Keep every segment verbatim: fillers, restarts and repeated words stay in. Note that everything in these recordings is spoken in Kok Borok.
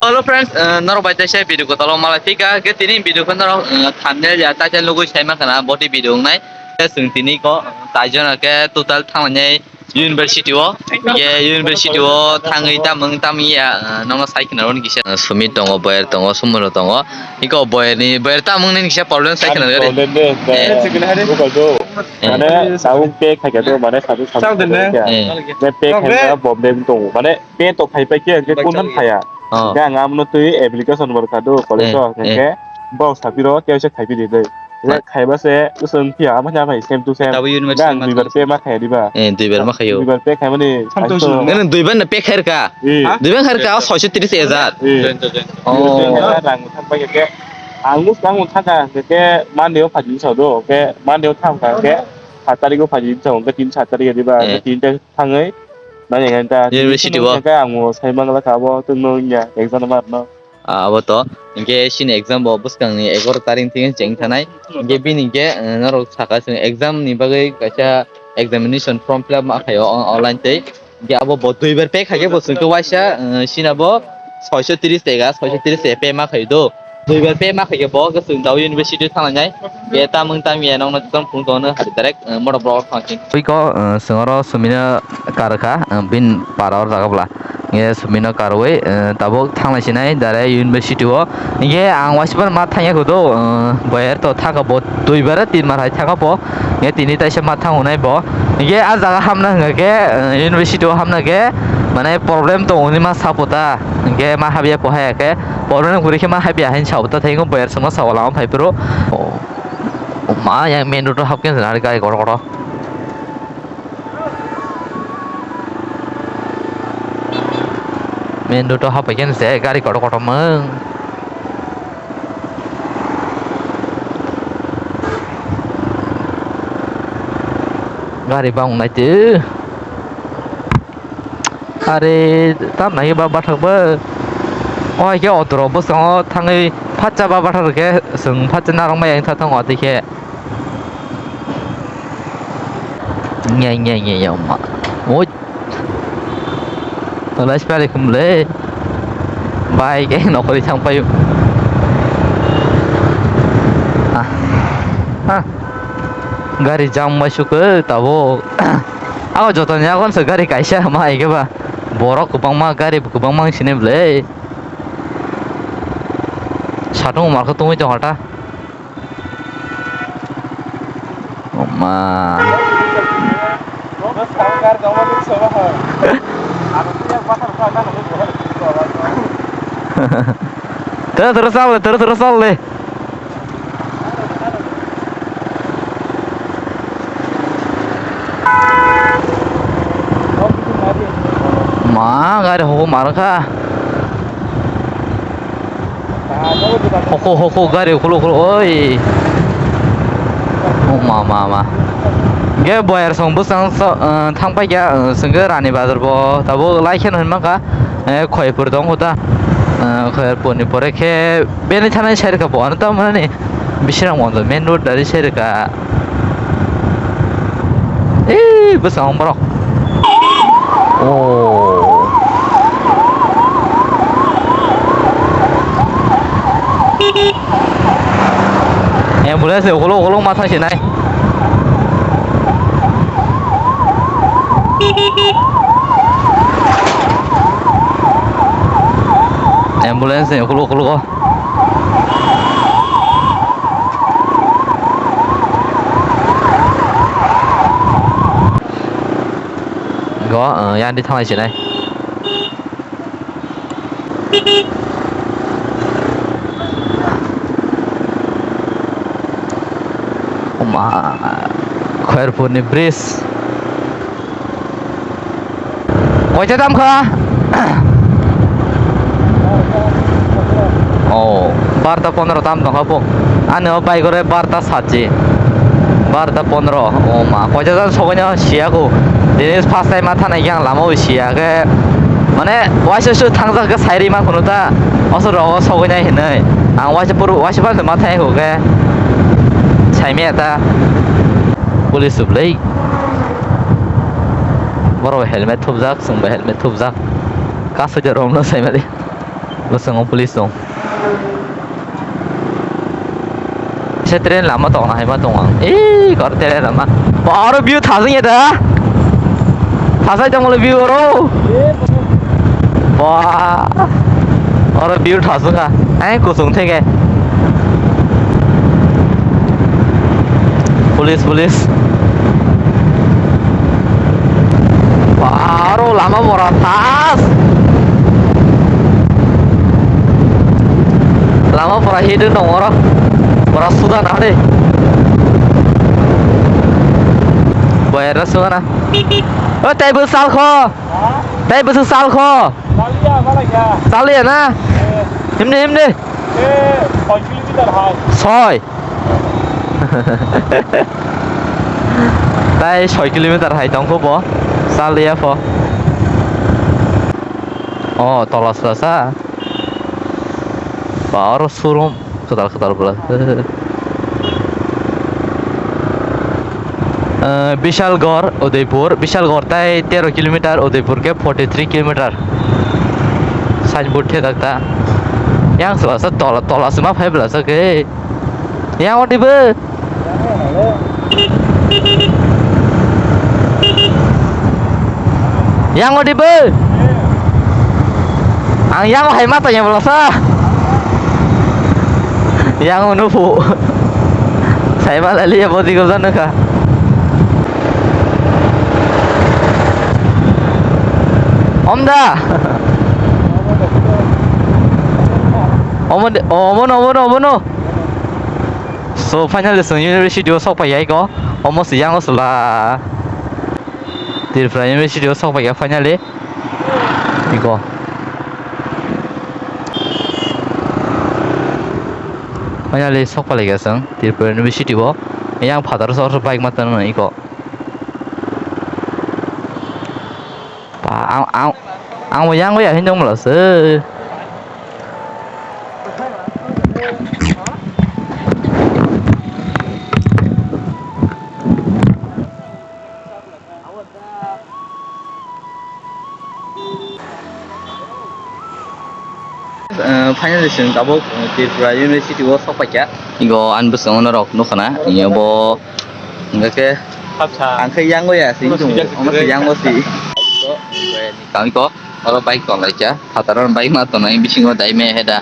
Hello friends, uh, norok bai teisa video kotolo malai phika, ke tini video khe norok, uh, thumbnail ya title nugui sai mankha na, boti video wngnai. Ke chwng tini ko, uh, taijona ke total thanglainai university o. Ke university o thangwi tamung tamya, uh, nokno sai khna roni kisa, uh, Sumit tongo, Boyer tongo, Sumuro tongo. Iko Boyer ni, Boyer tamung ni kisa problem sai khna roni. Problem de, eh, buka do. Eh. Mane, saung pe khaikha do, mane, sadu sabu. Eh. Ne pe khaikha problem tongo, mane, Pe to khai pai khe, hwnkhe kun phaya. Oh. Hwnkhe ang amno twi application bo rwkha do college o, eh, hwnkhe eh. Borok sapiro khe se khai pidi dei. Ma- Khe khaiba se usung phiya, ama khe ama same to same. Tabo university. Hwnkhe ang ma duibar tong- pe ma khaya diba? Eh, duibar ma khayo. Duibar pe khaimani. Samtang asto. Nang duibar no pe khairka? Eh. Ha? Duibar khairka, o soiso tris hajar. Eh. Oh. Rang thang pai khe, ang us kang thang kha, hwnkhe Monday o phaidi sa do, hwnkhe Monday o thang kha, hwnkhe sat tarik o phaidi sa, hwnkhe tin sat tarik diba, eh, hwnkhe tin tarik thangwi. Nang yang ta university o. Hwnkhe ang bo sai mangla kha bo, tungno wngya, exam mar no. Ah, abo to. Hwnkhe sini exam bo bwskang ni egaroh tarik thik cheng thanai. Hwnkhe bini hwnkhe, eh, norok saka chwng exam ni bagwi kaisa examination form fill up ma khaio on-, online tei. Hwnkhe abo bo duibar pe khaikhe bo chwngkhe waisa, eh, sini abo soiso tris tega, soiso tris tega pe ma khaio do. Duibar pe ma khaikhe bo, hwnkhe chwng dao university thanglainai. Hwnkhe tamung tamya nokno tong phung tongno hari direct, eh, motor block thang ching. Twi ko, eh, chwng oro Sumino karkha, eh, bin para oro jaga bwla. Hwnkhe Sumino karwi, eh, tabuk thanglai sinai direct university o. Hwnkhe ang waisa phano ma thangya kho do, eh, boyer to thaka bo duibar tin mar hai thaka bo. Hwnkhe tini taisa ma thango nai bo. Hwnkhe ah jaga hamna hwnkhe, eh, university o hamna khe, mane problem tongo hinwi ma sapo ta. Hwnkhe ma habya po haya khe. Problem kwrwi khe ma habya hin sao ta thai wngkha, boyer songno sao lama phai phuru. O, o ma, yang main road o hap khe nari gari kotor kotor. Main road o hap khe se gari kotor kotor mung. Gari bang nai twi. Are, tam nai ba bathak ba. Oi khe auto rok bwskango thangwi phatsa ba bathak rw khe chwng phatsa narwk maya wng thang tongo twi khe. Nya, nya, nya, nya, ma. Oi. Tolai sipari khum le. Bai khe nokoli thang paio. Ah. Ah. Gari jam mai sukhe tabuk. Abo jotoni yagon se gari kaisa ma hai khe ba. Borok kwbangma, gari bo kwbangma wng sini bwle. Satung markhe tungwi tongkha ta. O ma. Tara tara sal le, tara tara sal le. Ma, gari hoko markha. Hoko, hoko, gari ukhuluk, ukhuluk, oi. O ma, ma, ma. Ge boyar song bwsang so, eh, thang paikha, eh, sengke Rani Bazar bo tabuk lai kheno hinmangkha, eh, Khoipur tong kho ta. Eh, Khoipur ni pore khe bini thanai sai rwkha bo, ano tamo nani Bishrang Mondol main road dari sai rwkha. Ei, bwskango borok. Oh. Ambulance ni ukuluk ukuluk ma thang sinai. Ambulance ni ukuluk ukuluk o. Go, uh, yang di thanglai sinai. Oma, Khairpur ni bridge. Koita tam kha? Oh, barta pondro tam tong kha po. Ani o bike re barta satji. Barta pondro. Oh ma, koita tam sogoi na siya ko. Dini first time ma thana yang lama o siya ke. Mane waisa su thang jak ke sairi ma khunu ta. Oso rogo sogoi na hinai. Ang waisa puru, waisa pa ma thai ko ke. Sai me ta. Police sublei. Borok helmet thupjak, chwngbo helmet thupjak. Kaisa de romno saimali. Bwskango police tong. Se train lama tong hai ma tong ang. Ei, kor train lama. Ba, oro view thajak ya da. Thajak tong le view oro. Ba. Oro view thajak ka. Ai, kusung theke. Police, police. Ba, aro lama bora tas. Lama bora hidung dong oro. Bora suda na de. Bayar suda na. O, tei bo sal kho. Tei bo sal kho. Chaliya, mana kya? Chaliya na? Eh. Himni, himni. Eh, soi kilometer hai. Soi. Tai soi kilometer hai tongkho bo. Chaliya pho. Oh, tola sasa. Ba, oro showroom. Kwtal, kwtal bwla. Eh, Bishalgarh, Udaipur. Bishalgarh tai tero kilometer, Udaipur khe forty three kilometer. Signboard thepjak ta. Yang se bwsa tola, tola se ma phai bwsa khe. Yang odi bo. Yang odi bo. Ang yang hai ma tanya bwsa. Yang unu phu. Sai ma lali ya bodi ko janu ka. Om da. Omo de, omo no, omo no, omo no. So, finally, chwng university o sok phai ya iko. Omo se yang o sula. Tripura University o sok phai ya finally. Iko. Finally, sok phai ya chwng Tripura University o. Yang father so bike ma tano iko. Pa, ang, ang, ang bo yang ya hin dong mala se. Eh, finally, chwng tabuk, eh, Tripura University o sok paikha. Igo ani bwskango norok nukha na, ibo hwnkhe khe ang khe yango ya, sing tongo, omo se yango si. Kami ko, oro bike tong lai kha, phataro bike ma tongnai bisingo dai me heda.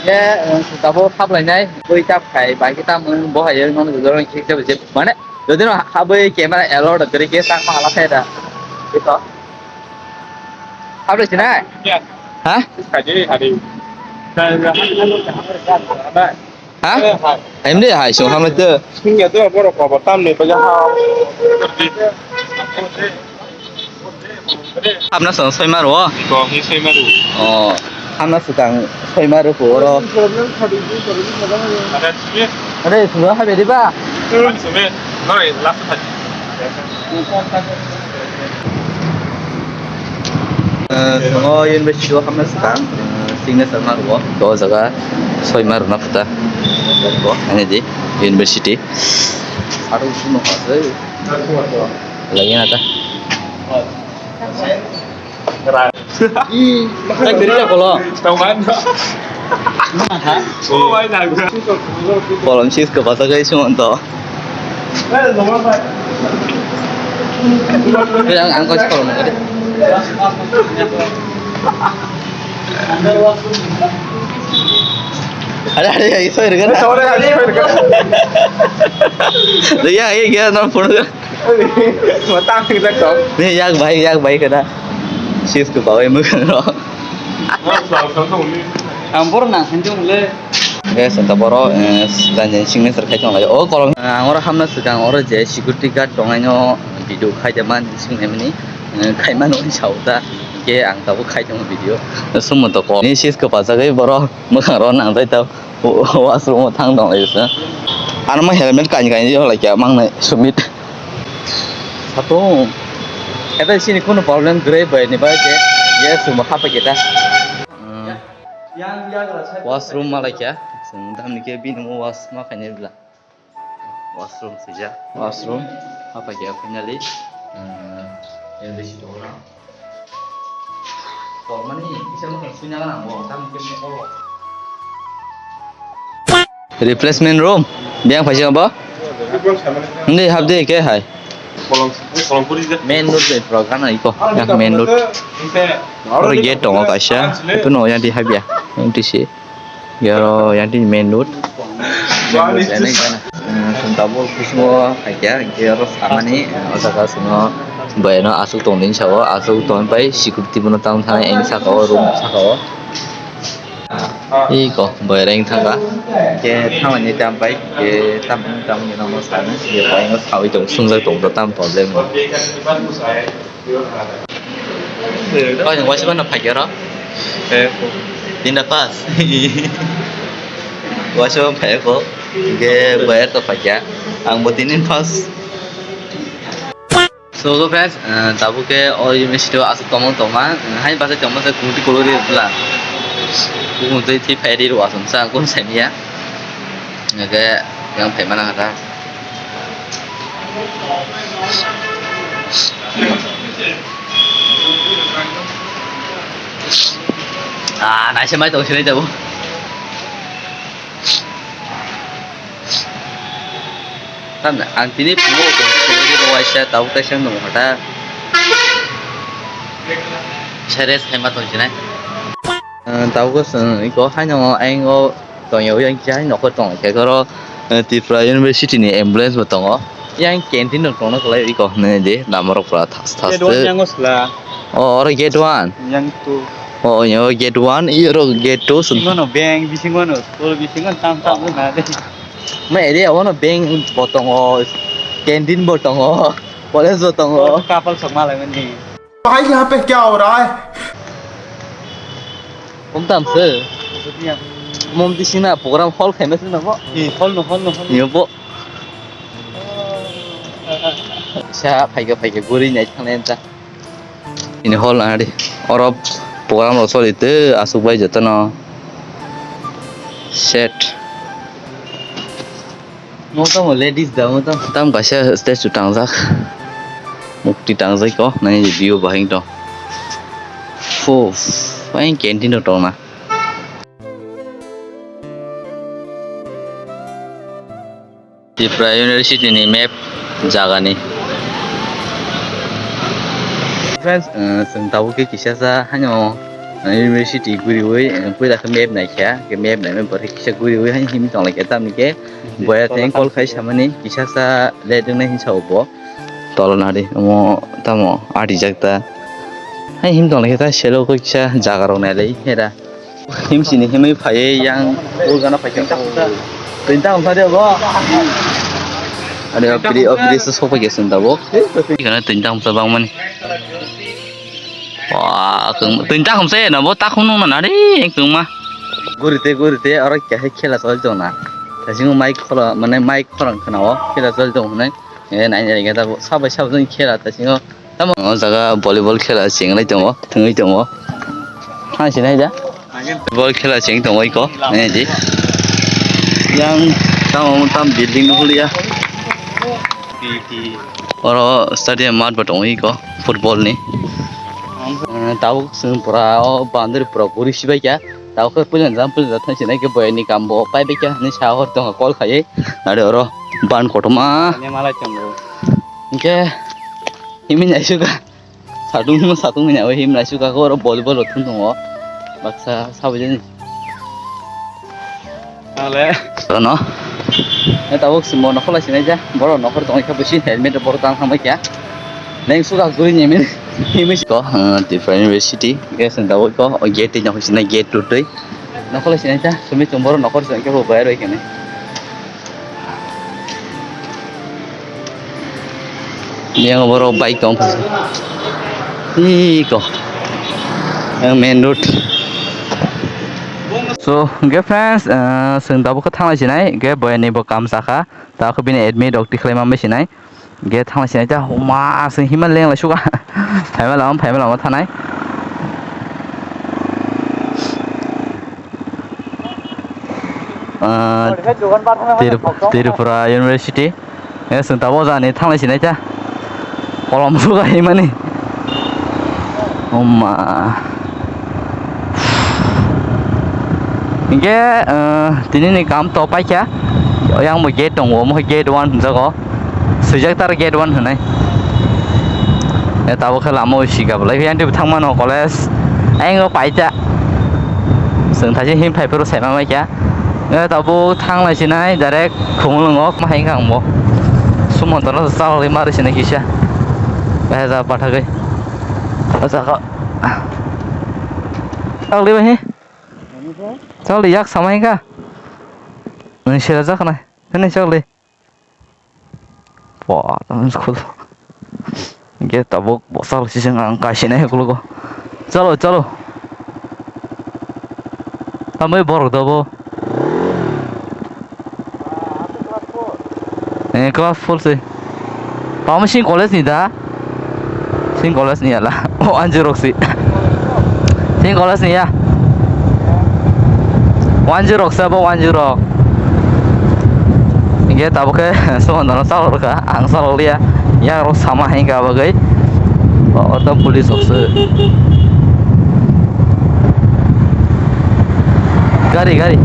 Ye, eh, tabuk khaplainai, bui tap khai, bike tam, bo hai, nono jojor khe khe, mane, jodi no habwi camera allow da, khe khe sak ma hala khai da. Ito. Habri sinai? Iya. Ha? Kaji hari. Ha? Em de hai so hamle te. Singya to borok kobo tamni baja ha. Hamna so soi maro. Ko hi soi maro. Oh. Hamna swkang soi maro ko oro. Ada sini. Ada sudah habis di ba. Sudah. Noi last tadi. Eh, tongo university o hamna swkang, eh, signature ma rwo. O jaga soi ma rwna phuta. Ani di university. Aro usu no khasai. Lagi na ta. Kolom sis kwbasa kai sumonto. Ang, ang kau sekolah mau deh. Ada, ada yang iso kan? Ada yang iso kan? Iya, iya, iya, no, phone. Matang kita kau. Nih, yak baik, yak baik kena. Sis ke bawah yang bukan lo. Ang borok nang hinjung le. Guys, ang taboro, eh, ranjani signature khai tong lai. O kolom, eh, ang oro hamna swkang oro je security guard tong aino video khai de man sing nemni, eh, khai mano sao ta. Ke ang tabo khai tong video. Sumo to ko. Ni sis ko pasagai boro. Mwkhang ro nang jai tao. Washroom o thang tong lai sa. Ano ma helmet kain kain yo lai kya mang nai sumit. Satung. Ebe sini kono problem gre bai ni bai ke. Yes, mo hapa kita. Washroom ma lai kya. Sing dam ni ke bini mo wash ma kain bla. Washroom sija. Washroom. Hapa kya finally. Eh, yang di situ orang. Tongmani kisa mwkhang suina gana bo, tamo khe mokol. Replacement room. Biyang phaisa bo? Hindi, hapdi khe hai. Main road le pro gana iko. Ya, main road. Oro gate tongo kaisa. Ito no yang di habya. Yang di si. Yaro yang di main road. Main road, ya, nai gana. Hmm, tabuk bisingo haikya, hingke oro samani, o jaga sino bai no aswk tongdi hinwi sao, aswk tongpai security bono tamo thangna, eni saka o, room saka o. Iko bai reng thangka, hingke thangmani tam pai, hingke tam, tam ni nomo sani, hingke bai no sawi tong, sungjak tong, tam problem. Koi waisa mano phaikya oro? Eh. Tinta pas. Waisa mano phaikya ko. Ge bayar to phaikya. Ang bo tinin pas. So, go friends, eh, tabuk ke o university o aswk tongmung tongma, eh, hai basa tongma se kungti kolori bla. Kungti thi phairi ro aswk sa kun saiya. Nge yang phaimana kata. Ah, naise mai tong sinai tabuk. Tamni ang tini phungo tong tong waisa tabuk kaisa nung hota. Seres khaima tong sinai. Eh, tabuk se iko haino ayang o tongya yang kisa hai nokho tong khe oro, eh, Tripura University ni ambulance bo tongo. Yang canteen rok tongna kwlai iko hinwi di lama rok pura thas thas. Gate one te. Yang sla. O, oro gate one. Yang two. O, yang gate one, iro gate two. Bisingo no bank, bisingo no school, bisingo tam tam na de. Ma area o no bank bo tongo, canteen bo tongo, college bo tongo. Couple sok malai mani. भाई, यहाँ पे क्या हो रहा है? Kom tam se. Mom di sina program hall khai mes na bo. Eh, hall no, hall no, hall no. Yo bo. Sa phaikha phaikha guri nai thang enta. Ini hall na di. Oro program ro sori te asuk bai joto no. Set. Mo tamo ladies da mo tamo. Tam kaisa statue tangjak. Mukti tangjak ko, nai view bahing to. Fu, pain canteen to tong na. Tripura University ni map jaga ni. Friends, eh, chwng tabuk khe kisa sa haino, eh, university guriwi, eh, puila khe map naikha, khe map naimani borok kisa guriwi haino himwi tonglaikha, tamni khe boya tei call khai samani kisa sa late wngnai hinwi sao bo. Tolo nari omo tamo atijak ta. Hai himwi tonglaikha ta selo khe kisa jaga rok nailai hera. Himsini himwi phaiwi yang ulgana phaikha. Twi tang wngkha de bo. Ade o bri-, o bridge o sokphaikha chwng tabuk. Ekhane twi tang bwsa bangmani. Wah, kwng-, twi tang hamsa ya na bo takhuk nung na nari kwngma. Gurite gurite oro khe khela choli tong na. Thasingo mic khoro mane mic khorang khna o khela choli tong hinwi. Eh, nai nai khe tabuk sabai sabai khela thasingo. Tamo o jaga volleyball khela chenglai tongo, thwngwi tongo. Thansi nai da. Volleyball khela cheng tongo iko, nai di. Yang tamo tam building nuhliya. Oro stadium mat bo tongo iko, football ni. Eh, tabuk chwng pura o boundary pura guri sibai kha. Tabuk khe puila jam puila thansi nai khe boyani kam bo pai bai kha hinwi sa hor tongo call khaiwi. Nari oro ban kotorma. Hinkhe himwi naisukha. Satung himwi satung hwnwi abo himwi naisukha khe oro volleyball rok thung tongo. Baksa sabajani. Ale. Ano. E tabuk simo nokhor lai sinai ja. Borok nokhor tongwi kha bisi helmet rok borok tang thangbai kha. Neng sukha guri nini. Himwi ko, eh, Tripura University. Gate ni tabuk ko, o gate twi nokhor sinai gate rw twi. Nokhor lai sinai ja. Sumi chwng borok nokhor sinai khe bo bayar bai khe nai. Yang borok bike tong phai. Iko. Yang main road. So, ge friends, eh, chwng tabuk khe thanglai sinai, ge boyani bo kam sakha. Tabuk bini admit rok tikhlai manbai sinai. Ge thanglai sinai ta huma chwng hima lenglai suka. Phaima lama, phaima lama thanai. Ah, Trip-, Tripura University. Eh, chwng tabuk jani thanglai sinai ta. Kolom suka himani. Huma. Hinkhe, eh, tini ni kam to paikha. Yang bo gate tongo, omo gate one hinjago. Swijak tar gate one hinwi. Eh, tabuk khe lama o sika belai. Yang twi thangmano college. Ayang o paita. Chwng thaise him phai phuru saima maikha. Eh, tabuk thanglai sinai direct Khumulwngo ma hai kha ang bo. Sumontono chalwi ma rw sinai kisa. Bahai ja pathagwi. O jaga. Chalwi bahai. Chal di yak samai ka. Nang sira jak nai. Nang chal di. Wah, tang school. Ge tabuk bosal siseng ang kaisina he kulugo. Chalo, chalo. Tamai borok dabo. Eh, class four se. Tamo sing college ni da? Sing college ni ala. Oh, anjurok si. Sing college ni ya. Anjurok sa bo anjurok. Inge tabo ke sohon dano salok ka, ang salok liya. Yang rok sama hai ka bagai. Oh, oto police rok se. Gari, gari.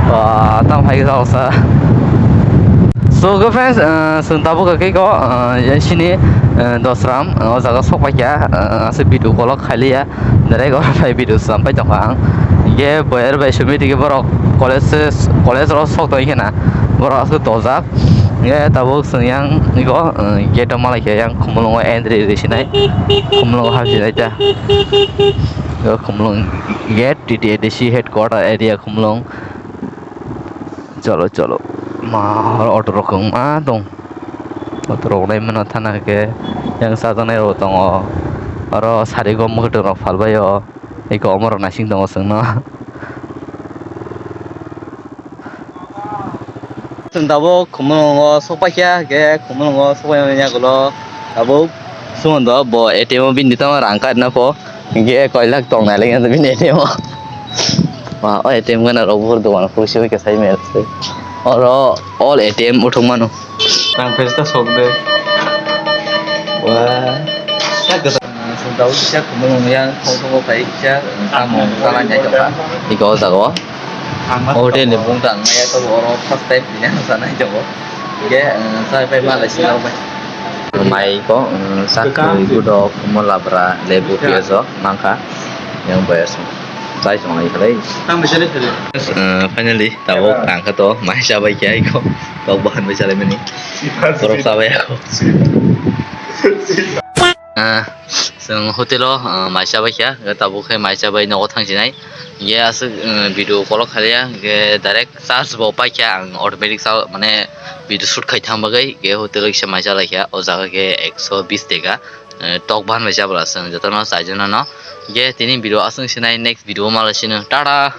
Wah, tam hai khe sa. So, good friends, uh, chwng tabuk khe ko, uh, sini, uh, Dosram, uh, o jaga sok paikha, uh, aswk video kolok khailiya, direct o phai video slam pai tongkha ang. Ye boyer bai sumi tiki borok college se, college ro sok tong khena, borok aswk tojak. Ye tabuk chwng yang iko, uh, gate o malai khe yang khumulungo entry rwsinai, khumulungo habsinai ta. Yo khumulung gate, T T A D C headquarter area khumulung. Cholo, cholo. Ma, oro auto rok kwbangma tong. Auto rok nai mano thana khe yang chajaknai rok tongo. Oro sari gom mwkhwtwng rok phalbaio. Eko omo rok naising tongo chwngno. Chwng tabuk Khumulwngo sokpaikha, khe Khumulwngo sokpaimani yagulo tabuk Sumonto bo A T M o bini tamo rang kaina pho. Hinkhe koi lakh tong nai lai bini A T M o. Ma, o A T M gana rok buphuru dogan phuru simi khe sai mel se. Oro all A T M uthuk mano. Rang phes ta sok de. Wa. Ta kwtal. Sung tau kisa khumulung ya, khong khong bai kisa, tamo tala nyai tongkha. Iko o jaga o. Hotel ni bung tang ya, to oro first time ni yang sana jago. Ge, eh, sai pai ma lai sila bai. Mai ko, eh, sakri gudok, mola bra, lebu, piajo, mangkha. Yang bayar sung. Sai sung ai khalai. Tang bisa deh. Eh, finally, tabuk tangkha to, mai sabai kya iko. Tok bahan bai salai mani. Borok sabai ako. Ah, chwng hotel o, ah, mai chabai kha, tabuk khe mai chabai nogo thang sinai. Ye aswk, ah, video kolok khaliya, ge direct charge bo paikha ang automatic chal, mane video shoot khai thang bagwi, ge hotel o kisa mai chalai kha, o jaga khe ekso bis teka, eh, tok ban bai chabra chwng jotono chaijaknano. Ge tini video aswk sinai, next video o malai sino, tata.